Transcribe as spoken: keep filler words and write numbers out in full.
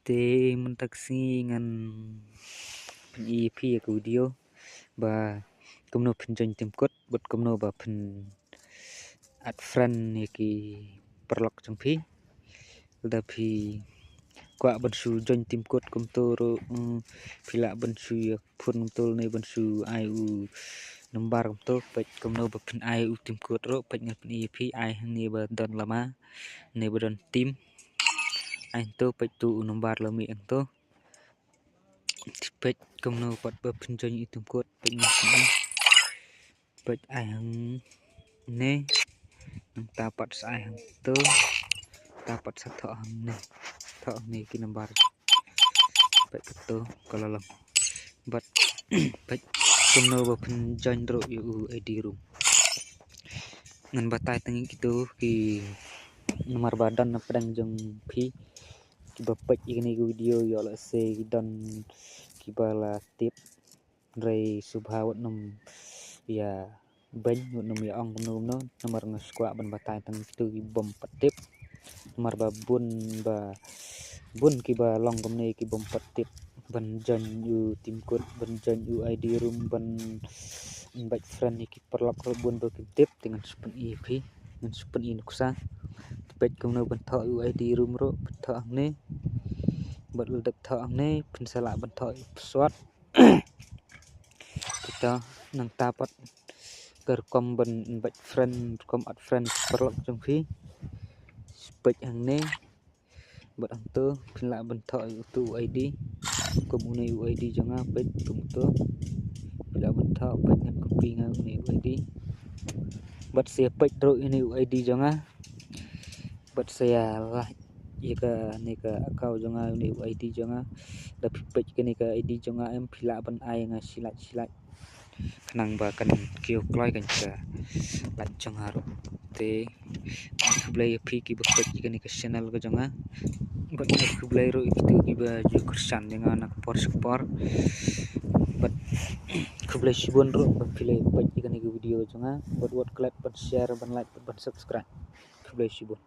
Te mynta ka sngi ngan pyni ïa phi ïa ka video ba kumno phin join team code bad kumno ba phin add friend ïa ki paralok jong phi. Lada phi kwah ban shu join team code kumto ruh, mm, phi lah ban shu ïa phone kumto ne ban shu ai u number kumto, peit kumno ba phin ai u team code ruh, peit ngan pyni ïa phi, ai hangne ba don lama ne ba don team. Ai hangto, peit to u number la mih hangto. Peit kumno pat ba phin join u team code, peit ngan pyni. Peit ai hangne. Nangta pat sa ai hangto. Nangta pat sa thoh hangne. Thoh hangne ki number. Peit kato ka la long. Bad peit kumno ba phin join ruh ïa u ID room. Ngan batai tang ïa kito ki namar ba don na pdeng jong phi kiba peit ïa kane ka video, ïoh lehse ki don kiba la tip. Hynrei sngewbha wat nym ïa beiñ, wat nym ïa ong kumno kumno, namar nga shu kwah ban batai tang kito ki bym pat tip. Namar ba bun ba bun kiba long kumne ki bym pat tip ban join u team code, ban join u ID room, ban invite friend ïa ki paralok ruh bun ba kim tip, te ngan shu pyni ïa phi, ngan shu pyni nuksa. Te peit kumno ban thoh u ID room ruh, ban thoh hangne. Bad lada thoh hangne, phin sa lah ban thoh u password. Kita nangta pat ka rukom ban invite friend, rukom add friend paralok jong phi. Peit hangne. Bad hangto phin lah ban thoh uto u ID. Kum une u ID jong nga, peit kum uto. Phin lah ban thoh, peit ngan copy nga une u ID. Bad sa ïa peit ruh une u ID jong nga. Bad sa ïa like ïa kane ka account jong nga, une u ID jong nga. Da phi peit kane ka ID jong nga em, phi lah ban ai nga shi like shi like. Khnang ba kan kiew kloi kan ka like jong nga ruh. Te khublei ïa phi kiba peit ïa kane ka channel ka jong nga. Bad khublei ruh ïa kito kiba ju kyrshan ïa nga na ka por sha ka por. Bad khublei shibun ruh ba phi la peit ïa kane ka video ka jong nga. Bad wat klet ban share, ban like, bad ban subscribe. Khublei shibun.